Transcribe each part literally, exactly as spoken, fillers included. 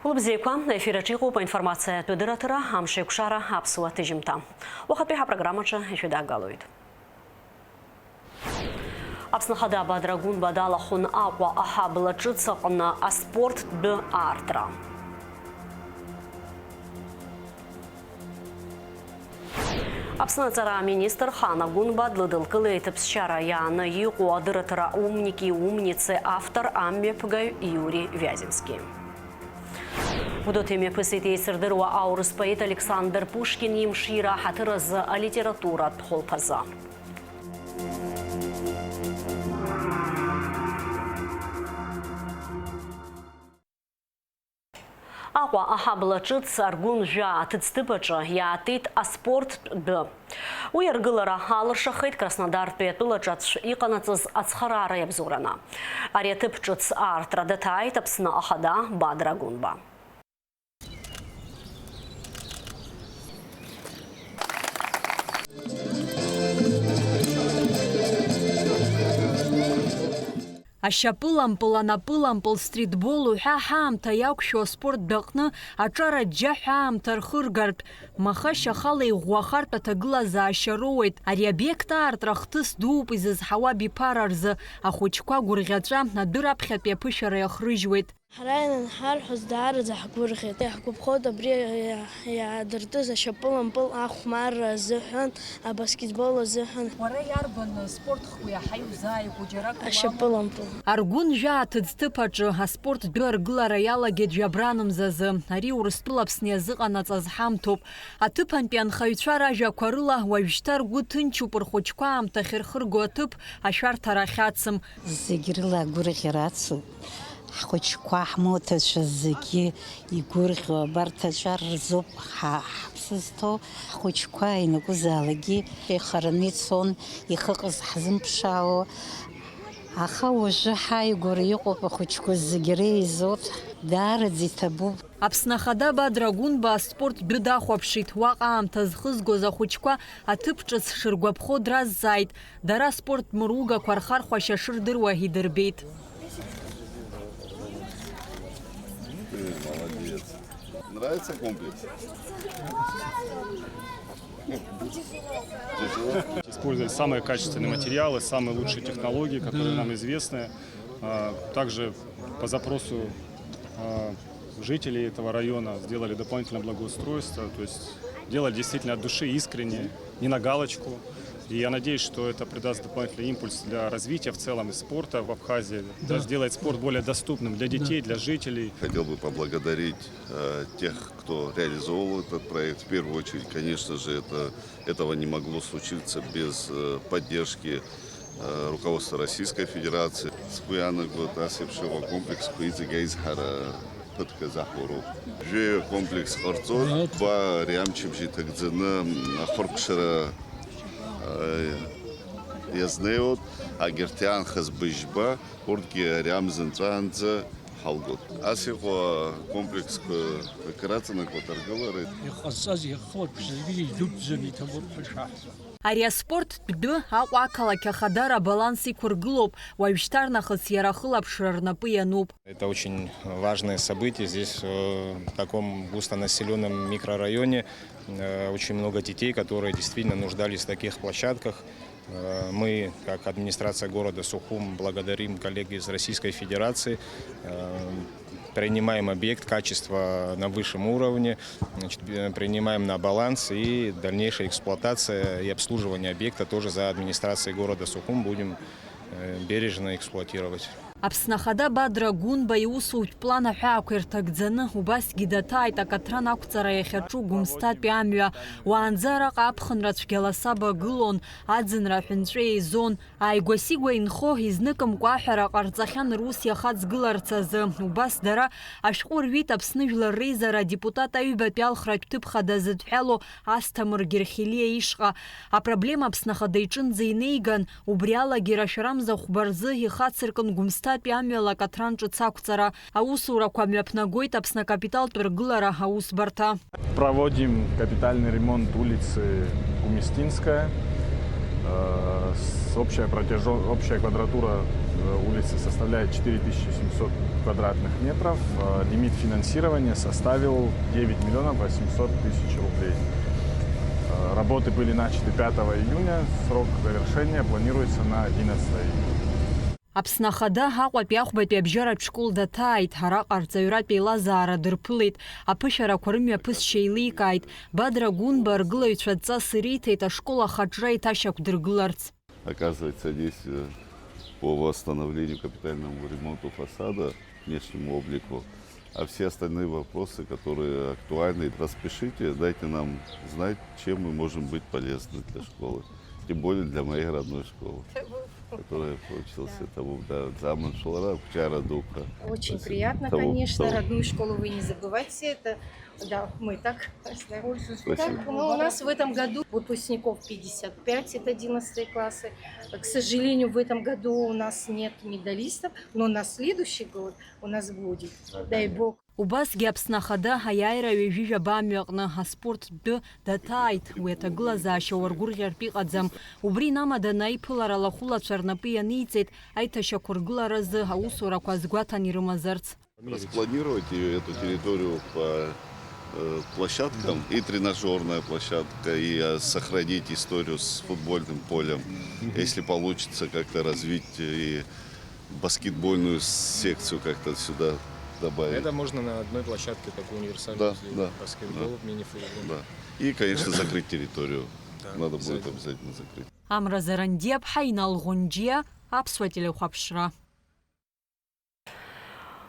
Улыбзиақәа, ефир аҿы иҟоуп аинформациатә дырраҭара, амш еиқәшара, аԥсуа ҭыжьымҭа. Уахатәи ҳапрограммаҿы ишәыдагалоит. Аԥсны Ахада Бадра Гәынба далахәын Аҟәа аҳабла ҿыц аҟны аспорттә аартра. Аԥсны аҵара аминистр Хана Гәынба длыдылкылеит ԥсшьара иааны иҟоу адырраҭара «Умники и умницы» автор, амҩаԥгаҩ Иури Вяземски. Гәдоуҭа имҩаԥысит еицырдыруа аурыс поет Александр Пушкин имшира аҳаҭыр азы алитературатә хәылԥазы. Аҟәа аҳабла ҿыц Аргәын жәа аҭыӡҭыԥ аҿы иаатит аспорттә дәы. Уи аргылара алыршахеит Краснодартәи атәылаҿы аӡә иҟанаҵаз ацхыраара иабзоураны. Ари аҭыԥ ҿыц аартра даҭааит Аԥсны Ахада Бадра Гәынба. Ашьапылампыл, анапылампыл, стритбол уҳәа ҳаамҭа иақәшәо аспорт дәаҟны аҿар аџьџьаҳәа аамҭа рхыргартә, маха-шьахала иӷәӷәахартә аҭагылазаашьа роуеит. Ари обиект аартра хҭыс дууп изызҳауа абиԥара рзы, ахәыҷқәа гәырӷьаҵәа адәы раԥхьатәи аԥышәара иахрыжьуеит. Ҳара ианынҳарҳәоз даараӡа ҳгәырӷьеит. Иаҳгәаԥхоит абри иа-, иаадыртыз ашьапылампыл ахәмарра азыҳәан, абаскетбол азыҳәан. Уара иарбан спорт хкы иаҳа иузааигәоу џьарак уамоу? Ашьапылампыл. Аргәын жәа аҭыӡҭыԥ аҿы аспорт дәы аргылара иалагеит жәабранымзазы. Ари Урыстәыла Аԥсны иазыҟанаҵаз ҳамҭоуп. Аҭыԥантәи анхаҩцәа ражәақәа рыла, уажәшьҭа ргәы ҭынчуп, рхәыҷқәа аамҭахь ирхырго аҭыԥ ашәарҭара ахьацым. Зегь рыла агәырӷьара ацуп. Ҳхәыҷқәа, ҳмоҭацәа зегьы игәырӷьо, абарҭ аҿар рзоуп ҳа-, ҳаԥсы зҭоу. Ҳхәыҷқәа ианакәызаалакгьы еихараны ицон, ихы ҟаз ҳзымԥшаауа. Аха уажәы ҳааигәара иҟоуп ахәыҷқәа зегьы реизоит, даараӡа иҭабуп. Аԥсны Ахада Бадра Гәынба аспорт дәы дахәаԥшит, уаҟа аамҭа зхызгоз ахәыҷқәа аҭыԥ ҿыц шыргәаԥхо дразҵааит, дара аспорт мыругақәа рхархәашьа шырдыруа идырбеит. Молодец. Нравится комплекс? Тяжело? Использовали самые качественные материалы, самые лучшие технологии, которые нам известны. А, также по запросу, а, жителей этого района сделали дополнительное благоустройство, то есть делали действительно от души, искренне, не на галочку. И я надеюсь, что это придаст дополнительный импульс для развития в целом и спорта в Абхазии, да, сделает спорт более доступным для детей, для жителей. Хотел бы поблагодарить, э, тех, кто реализовывал этот проект. В первую очередь, конечно же, это, этого не могло случиться без, э, поддержки, э, руководства Российской Федерации. Сгәы иаанагоит ас еиԥш иҟоу акомплекс зқәиҵегь аизҳара ԥыҭк азаҳуроуп. Жәаҩа комплекс ҟарҵоит, ба ари амчыбжь иҭагӡаны ахыркәшара, э, иазнеиуеит, агьырҭ иаанхаз быжьба, урҭгьы ари амза нҵәаанӡа ҳалгоит. Ас иҟоу акомплексқәа акыр аҵанакуеит аргылареи. Иҟазҵаз, ихылаԥшыз зегьы идуӡӡаны иҭабуп ҳәа шәаҳҳәо. Ари аспорттә дәы Аҟәа ақалақь ахадара абаланс иқәыргылоуп, уажәшьҭарнахыс иара ахылаԥшра рнапы иануп. Это очень важное событие. Здесь, э, в таком густонаселённом микрорайоне, э, очень много детей, которые действительно нуждались в таких площадках. Э, мы, как администрация города Сухум, благодарим коллег из Российской Федерации, э, принимаем объект, качество на высшем уровне, значит, э, принимаем на баланс, и дальнейшая эксплуатация и обслуживание объекта тоже за администрацией города Сухум будем, э, бережно эксплуатировать. Аԥсны Ахада Бадра Гәынба иусутә план аҳәаақәа ирҭагӡаны, убасгьы даҭааит акаҭран ақәҵара иахьаҿу Гәымсҭатәи амҩа. Уаанӡа араҟа аԥхынра цәгьала саба гылон, аӡынра аҳәынҵәа еизон. Ааигәа-сигәа инхо, изныкымкәа аҳәара ҟарҵахьан рус иахаҵгыларц азы. Убас дара ашәҟәы рҩит Аԥсны Жәлар Реизара адепутат аҩбатәи алхратә ҭыԥ хада зыдҳәалоу Асҭамыр Герхелиа ишҟа. Апроблема Аԥсны Ахада иҿынӡа инеиган, убри алагьы рашәарамза хәба рзы ихацыркын Гәымсҭатәи амҩала акаҭран ҿыц ақәҵара. Аусурақәа мҩаԥнагоит Аԥсны акапиталтә ргылара аусбарҭа. Проводим капитальный ремонт улицы Гумистинская. Э, с-, общая протяжё-, общая квадратура Улица составляет четыре тысячи семьсот квадратных метров. Э, лимит финансирования составил девять миллионов восемьсот тысяч рублей. Э, работы были начаты пятого июня. Срок завершения планируется на одиннадцатое июня. Аԥсны Ахада Аҟәатәи ахәбатәи абжьаратә школ даҭааит, араҟа арҵаҩратә еилазаара дырԥылеит, аԥышәарақәа рымҩаԥысшьа еиликааит, Бадра Гәынба аргылаҩцәа адҵас ириҭеит ашкол ахаҿра еиҭашьақәдыргыларц. Оказывается, действия по восстановлению, капитальному ремонту фасада, внешнему облику, а все остальные вопросы, которые актуальны, распишите, дайте нам знать, чем мы можем быть полезны для школы. Тем более для моей родной школы, которая получилась. Да. Тому, да, заман шолара, кучара духа. Очень приятно, конечно, родную школу вы не забывайте. Это, да, мы так знаем. Спасибо. Так, ну, у нас в этом году выпускников пятьдесят пять, это одиннадцатые классы. К сожалению, в этом году у нас нет медалистов, но на следующий год у нас будет, дай бог. Убасгьы Аԥсны Ахада аиааира ҩажәи жәаба амҩаҟны аспорттә дҭааит, уи аҭагылазаашьа уаргәырӷьартә иҟаӡам. Убри инамаданы аиԥылара алахәылацәа рнапы ианиҵеит аиҭашьақәыргыларазы аусурақәа азгәаҭан ирымазарц. Распланировать её, эту территорию по, э, площадкам, и тренажёрная площадка, и, э, сохранить историю с футбольным полем, если получится как-то развить и баскетбольную секцию как-то сюда добавить. Это можно на одной площадке такую универсальную сделать. Да, да, баскетбол, да, мини-футбол. Да. И, конечно, закрыть территорию. Да, надо будет обязательно закрыть. Амра Зарандиаԥҳа, Инал Ӷәынџьиа, Аԥсуа телехәаԥшра.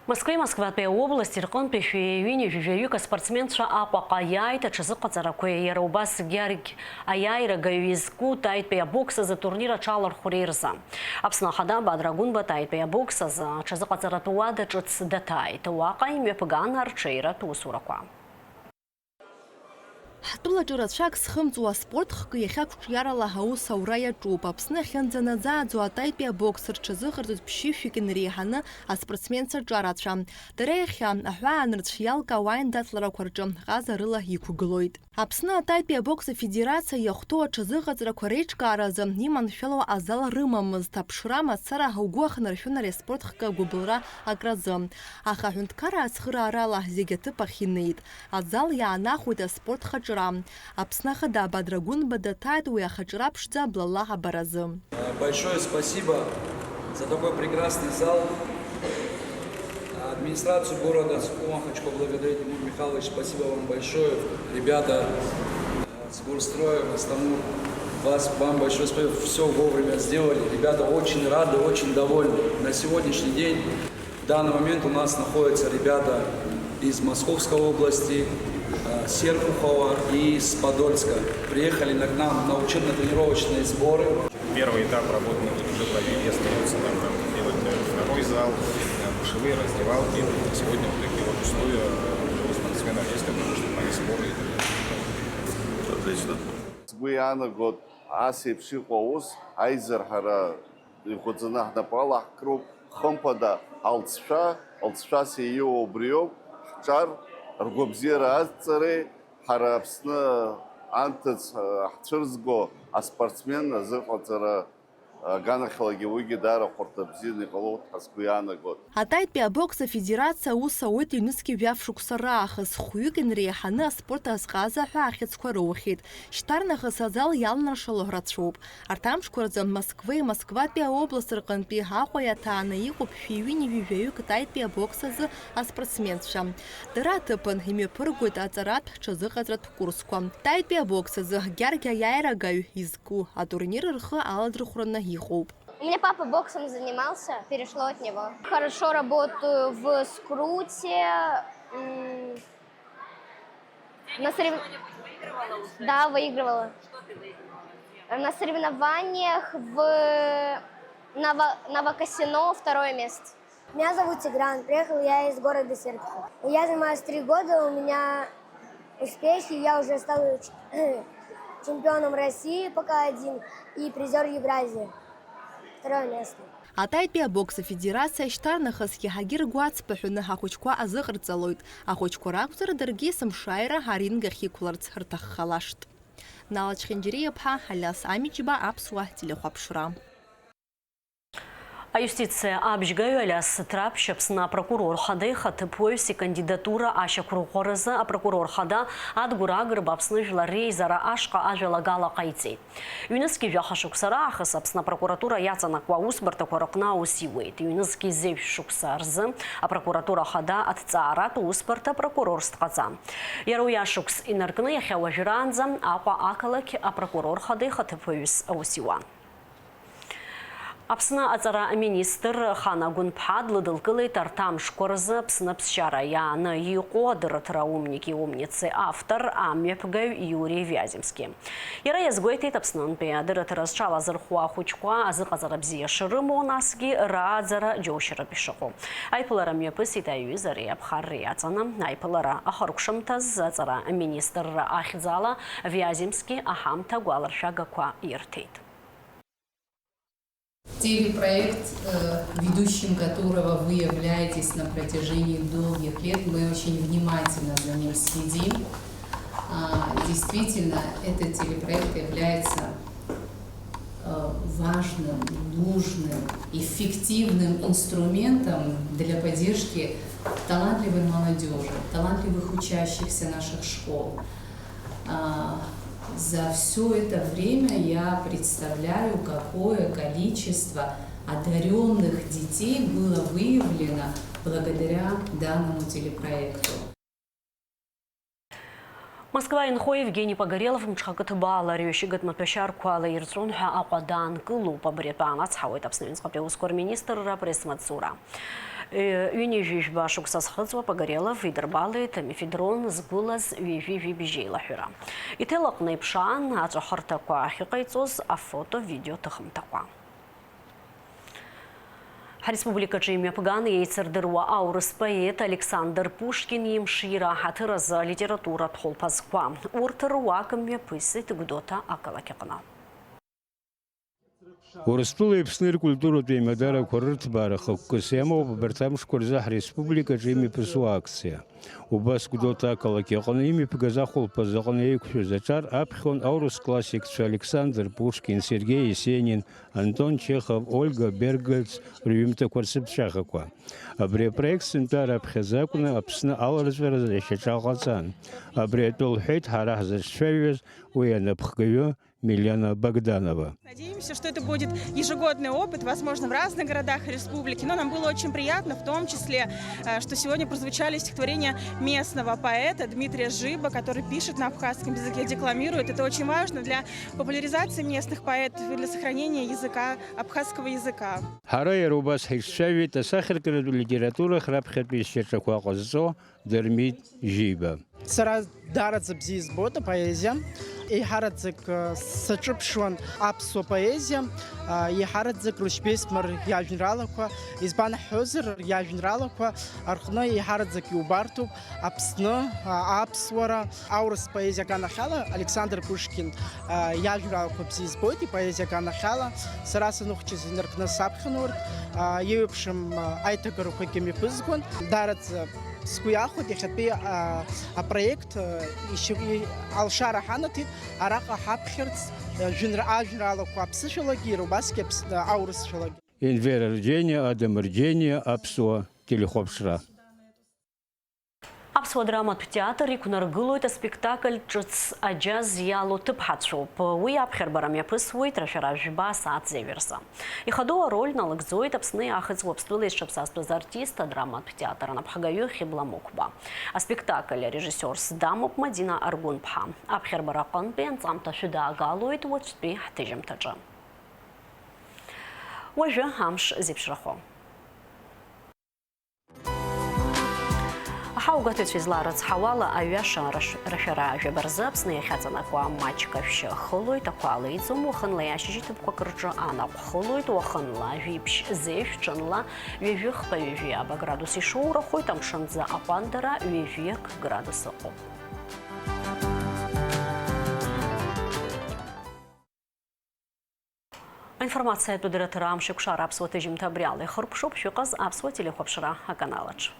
Москвеи Москватәи аобласти рҟынтәи шәи ҩынҩажәи жәаҩык аспортсменцәа Аҟәаҟа иааит аҽазыҟаҵарақәеи иара убас Гьаргь аиааирагаҩ изку таитәи абокс азы атурнир аҽалархәреи рзы. Аԥсны Ахада Бадра Гәынба таитәи абокс азы аҽазыҟаҵаратә уада ҿыц даҭааит. Уаҟа имҩаԥган арҽеиратә усурақәа. Ҳтәылаҿы рацәак зхымҵуа аспорт хкы иахьа қәҿиарала аус аура иаҿуп. Аԥсны ахьынӡанаӡааӡо атаитәи абокс рҽазыҟарҵоит ԥшьышәҩык инреиҳаны аспортсменцәа ҿарацәа. Дара иахьа аҳәаа анырцә иалкаауа аиндаҭларақәа рҿы ҟазарыла иқәгылоит. Аԥсны атаитәи абокс афедерациа иахәҭоу аҽазыҟаҵарақәа реиҿкааразы иманшәалоу азал рымамызт, аԥшра мацара угәы ахнаршәон ари аспорт хкы агәыбылра акразы. Аха аҳәынҭқарра ацхыраарала зегь аҭыԥ ахь инеит. Азал иаанахәеит аспорт хаҿра. Аԥсны Ахада Бадра Гәынба даҭааит уи ахаҿра ԥшӡа блала абаразы. Большое спасибо за такой прекрасный зал. Администрацию города Сухума хочу поблагодарить, Тимур Михайлович, спасибо вам большое. Ребята, Сборстроем, Астамур, вас, вам большое спасибо, все вовремя сделали. Ребята очень рады, очень довольны. На сегодняшний день, в данный момент у нас находятся ребята из Московской области, э, Серпухова и из Подольска. Приехали на, к нам на учебно-тренировочные сборы. Первый этап работы мы тут уже провели, остается нам там делать, э, второй зал, э, душевые, раздевалки. Сегодня вот такие вот условия, э, у спортсменов есть для того, чтобы они сборы и так далее. Отлично. Сгәы иаанагоит, ас еиԥш иҟоу аус аизар ҳара ихәыӡаны ҳнапы алаҳкроуп, хымԥада, алҵшәа, алҵшәас еиуоу убриоуп, ҳҿар, ргәабзиара азҵаареи, ҳара Аԥсны анҭыҵ, э, ҳцәырзго аспортсмен азыҟаҵара аганахьалагьы уигьы даара хәарҭа бзианы иҟалоит ҳәа сгәы иаанагоит. Атаитәи абокс афедерациа аус ауеит ҩнызқьи жәаф шықәса раахыс, хәҩык инреиҳаны аспорт азҟаза ҳәа ахьӡқәа роухьеит. Шьҭарнахыс азал иалнаршало рацәоуп. Арҭ амшқәа рзы Москвеи Москватәи аобласт рҟынтәи Аҟәа иаҭааны иҟоуп шәи ҩынҩажәи жәаҩык таитәи абокс азы аспортсменцәа. Дара аҭыԥан имҩаԥыргоит аҵаратә ҽазыҟаҵаратә курсқәа. Таитәи абокс азы Гьаргь аиааирагаҩ изку атурнир рхы аладырхәраны иҟоуп. У меня папа боксом занимался, перешло от него. Хорошо работаю в скруте, м, на сорев-, да, выигрывала. На соревнованиях в Ново-, Новокосино второе место. Меня зовут Тигран, приехал я из города Серпухов. Я занимаюсь три года, у меня успехи, я уже стал ч-, чемпионом России пока один и призер Евразии. Второе место. Атаитәи абокс афедерациа шьҭарнахыс иаҳагьы ргәы ацԥыҳәаны ахәыҷқәа азыҟарҵалоит. Ахәыҷқәа ракәзар, даргьы есымшааира аринг ахь иқәларц рҭаххалашт. Нала Чхинџьариа-ԥҳа, Алиас Амиџьба, Аԥсуа телехәаԥшра. Аиустициа абжьгаҩ Алиас Ҭраԥшь Аԥсны апрокурор хада ихаҭыԥуаҩс икандидатура ашьақәырӷәӷәаразы апрокурор хада Адгәыр Агрба Аԥсны Жәлар Реизара ашҟа ажәалагала ҟаиҵеит. Ҩнызқьи жәаха шықәса раахыс Аԥсны апрокуратура иаҵанакуа аусбарҭақәа рыҟны аус иуеит. Ҩнызқьи зеижә шықәса рзы апрокуратура хада аҭҵааратә усбарҭа прокурорс дҟаҵан. Иара уи ашықәс инаркны иахьа уажәраанӡа Аҟәа ақалақь апрокурор хада ихаҭыԥуаҩыс аус иуан. Аԥсны аҵара аминистр Хана Гәынԥҳа длыдылкылеит арҭ амшқәа рзы Аԥсны аԥсшьара иааны иҟоу адырраҭара «Умники, умницы» автор, амҩаԥгаҩ Иури Вяземски. Иара иазгәеиҭеит, Аԥснынтәи адырраҭара зҽалазырхәуа ахәыҷқәа азыҟаҵара бзиа шрымоу, насгьы рааӡара џьоушьаратә ишыҟоу. Аиԥылара мҩаԥысит аиҩызареи аԥхарреи аҵаны. Аиԥылара ахыркәшамҭаз аҵара аминистрра ахьӡала Вяземски аҳамҭа гәаларшәагақәа ирҭеит. Телепроект, э, ведущим которого вы являетесь на протяжении долгих лет, мы очень внимательно за ним следим. А, действительно, этот телепроект является, э, важным, нужным, эффективным инструментом для поддержки талантливой молодёжи, талантливых учащихся наших школ. А, за всё это время я представляю, какое количество одарённых детей было выявлено благодаря данному телепроекту. Москва инхо Евгени Погорелов мҽхакы ҭбаала арҩашьыгатә маҭәашьарқәа лаирҵәон ҳәа Аҟәа даанкылоуп. Абри атәы анацҳауеит Аԥсны аҩныҵҟатәи аусқәа рминистрра апресс-маҵзура. Ҩынҩажәи жәба шықәса зхыҵуа Погорелов идырбалеит амефедрон згәылаз ҩажәи жәибжь еилаҳәара. Иҭел аҟны иԥшаан аҵәахырҭақәа ахьыҟаиҵоз афото-видео ҭыхымҭақәа. Ҳреспубликаҿы имҩаԥган еицырдыруа аурыс поет Александр Пушкин имшира аҳаҭыр азы алитературатә хәылԥазқәа. Урҭ руак мҩаԥысит Гәдоуҭа ақалақь аҟны. Урыстәылеи Аԥсни ркультуратә еимадарақәа рырҭбаара хықәкыс иамоуп абарҭ амшқәа рзы ҳреспубликаҿы имҩаԥысуа акциа. Убас Гәдоуҭа ақалақь аҟны имҩаԥгаз ахәылԥаз аҟны еиқәшәаз аҿар аԥхьон аурыс классикцәа Александр Пушкин, Сергеи Есенин, Антон Чехов, Ольга Бергольц рҩымҭақәа рцыԥҵәахақәа. Абри апроект сынтәа раԥхьаӡа акәны Аԥсны аларҵәаразы иахьаҿа ҟаҵан. Абри атәы лҳәеит ҳара ҳзыҿцәажәаз уи анапхгаҩы Милена Богданова. Надеемся, что это будет ежегодный опыт, возможно, в разных городах республики, но нам было очень приятно, в том числе, э, что сегодня прозвучали стихотворения местного поэта Дмитрия Жиба, который пишет на абхазском языке, декламирует. Это очень важно для популяризации местных поэтов и для сохранения языка, абхазского языка. Ҳара иара убас ҳаиҿцәажәеит асахьаркыратә литература раԥхьатәи шьаҿақәа ҟазҵо Дырмит Жиба. Сара даараӡа бзиа избоит апоезиа. Еиҳараӡак, э, саҿыԥшуан аԥсуа поезиа, а, еиҳараӡак Рушьбеи Смыр иажәеинраалақәа, избан ҳҳәозар, иажәеинраалақәа рҟны еиҳараӡак иубарҭоуп Аԥсны, а, аԥсуара, аурыс поезиа аганахьала Александр Пушкин, а, иажәеинраалақәа бзиа избоит, ипоезиа аганахьала. Сара саныхәҷыз инаркны саԥхьон урҭ, а, еиуеиԥшым, а, аиҭагарақәагьы мҩаԥызгон. Даараӡа сгәы иахәеит иахьатәи, а, апроект, а, ишьы-, и-, алшара ҳанаҭеит араҟа ҳаԥхьарц, а, жәынра-, ажәеинраалақәа аԥсышәалагьы, иара убасгьы аԥс-, а, аурысшәалагьы. Енвер Арџьениа, Адам Арџьениа, аԥсуа телехәаԥшра. Аԥсуа драматә театр иқәнаргылоит аспектакль ҿыц Аџьаз иалоу ҭыԥҳацәоуп. Уи аԥхьарбара мҩаԥысуеит рашәара жәба асааҭ зеижә рзы. Ихадоу ароль налыгӡоит Аԥсни Аахыҵ Уаԥстәылеи зҽаԥсазтәыз артист, адраматә театр анапхгаҩы Хьыбла Мықәба. Аспектакль арежиссиорс дамоуп Мадина Аргәынԥҳа. Аԥхьарбара аҟынтәи анҵамҭа шәыдаагалоит уаҵәтәи ҳҭыжьымҭаҿы. Уажәы амш зеиԥшрахо. Аҳауагәаҭаҩцәа изларыцҳауала, аҩаша раш-, рашәара жәаба рзы Аԥсны иахьаҵанакуа маҷк ашәшьы хылоит, ақәа леиӡом, уахынла иашьыжь ҭыԥқәак рҿы анаҟә хылоит, уахынла жәиԥшь зеижә, ҽынла ҩажәи хԥа, ҩажәи ааба градус ишоурахоит, амшынӡы аҟәандара ҩажәи акы градус ыҟоуп. Аинформациатә дырраҭара амшеикәшара аԥсуа ҭыжьымҭа абри ала ихыркәшоуп, шәыҟаз аԥсуа телехәаԥшра аканалаҿ.